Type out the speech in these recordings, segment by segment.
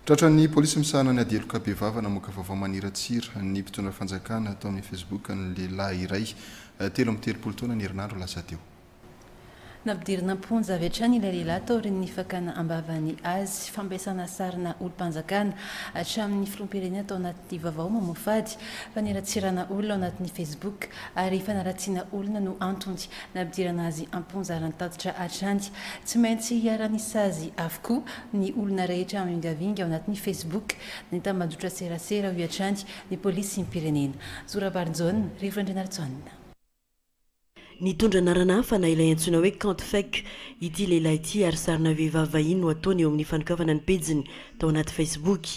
Tratran'ny polisy misahana ny ady heloka bevava namoaka vaovao maniratsira ny mpitondra fanjakana tao amin'ny Facebook ny lehilahy iray 33 taona ny herinandro lasa teo. Nampidirina am-ponja avy hatrany ilay lehilahy taorian'ny fakana am-bavany azy. Fampiasana sarina olom-panjakana hatramin'ny filoham-pirenena tao anatin'ny vaovao mamoafady, faniratsirana olona ao anatin'ny Facebook ary fanaratsiana olona no antony nampidirana azy am-ponja raha ny tatitra hatrany. Tsy maintsy iharan'ny sazy avokoa ny olona rehetra mivingavinga ao anatin'ny Facebook ny tambajotra serasera, hoy hatrany ny polisim-pirenena. Zo Rabarijaona, Rivo Randrianarijaona. Nitondra anarana hafa na ilay antsoina hoe compte fake ity lehilahy ity ary sarina vehivavy vahiny no ataony eo amin'ny fanokafana ny pejiny tao anaty Facebook.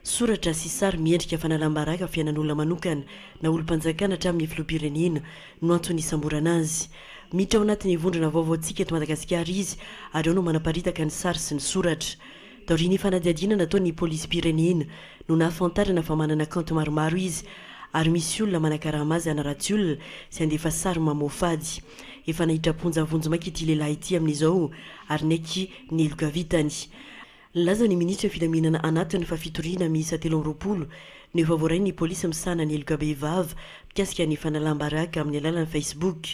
Soratra sy sary miendrika fanalam-baraka fiainan'olona manokana na olom-panjakana hatramin'ny filoham-pirenena no antony nisamborana azy. Miditra ao anatin'ny vondrona vaovaontsika eto Madagasikara izy ary ao no manaparitaka ny sary sy ny soratra. Taorian'ny fanadihadiana nataon'ny polisim-pirenena no nahafantarana fa manana kaonty maromaro izy ary misy olona manakarama azy hanaratsy olona sy handefa sary mamoafady. Efa naiditra am-ponja vonjimaika ity lehilahy ity amin'izao ary niaiky ny heloka vitany. Nilaza ny minisitry ny filaminana anatiny fa fitoriana miisa 23 no efa voarain'ny polisy misahana ny heloka bevava mikasika ny fanalam-baraka amin'ny alalan'ny Facebook.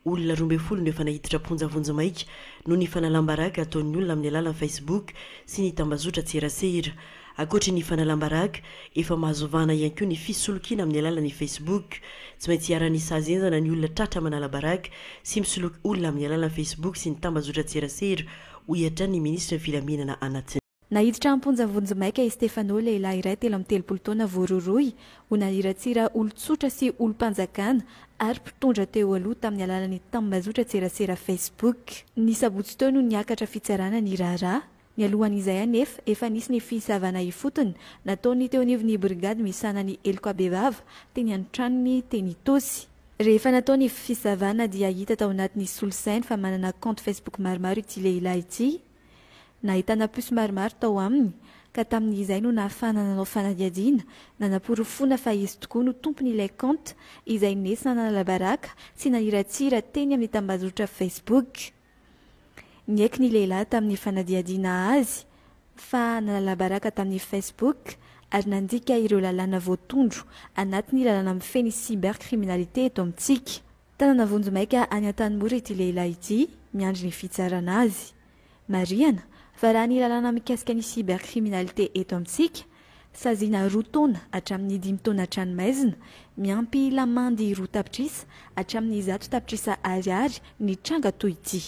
Olona 12 no efa naiditra am-ponja vonjimaika noho ny fanalam-baraka ataon'ny olona amin'ny alalan'ny Facebook sy ny tambazotran-tserasera. Ankoatry ny fanalam-baraka, efa mahazo vahana ihany koa ny fisolokiana amin'ny alalan'ny Facebook. Tsy maintsy iharan'ny sazy henjana ny olona tratra manala baraka sy misoloky olona amin'ny alalan'ny Facebook sy ny tambazotran-tserasera, hoy hatrany ny minisitry ny filaminana anatiny. Naiditra am-ponja vonjimaika i Stefano, lehilahy iray 33 taona voarohirohy ho naniratsira olon-tsotra sy olom-panjakana ary mpitondra teo aloha tamin'ny alalan'ny tambazotran-tserasera Facebook. Ny sabotsy teo no niakatra fitsarana ny raharaha. Nialohan'izay anefa, efa nisy ny fisavana ifotony nataon'ny teo anivon'ny brigady misahana ny heloka bevava teny an-tranony teny Itaosy. Rehefa natao ny fisavana dia hita tao anatin'ny solosainy fa manana kaonty Facebook maromaro ity lehilahy ity. Nahitana puce maromaro tao aminy, ka tamin'izay no nahafahana nanao fanadihadiana, nanaporofoana fa izy tokoa no tompon'ilay kaonty izay nentina nanala baraka sy naniratsira teny amin'ny tambajotra Facebook. Niaiky ny lehilahy tamin'ny fanadihadiana azy fa nanala baraka tamin'ny Facebook ary nandika ireo lalàna voatondro anatin'ny lalàna mifehy ny cybercriminalité eto amintsika. Tanana vonjimaika any Antanimora ity lehilahy ity, miandry ny fitsarana azy. Marihana fa raha ny lalàna mikasika ny cybercriminalité eto amintsika, saziana roa taona hatramin'ny dimy taona an-tranomaizina, miampy lamandy 2 tapitrisa hatramin'ny 100 tapitrisa ariary ny tranga toy ity.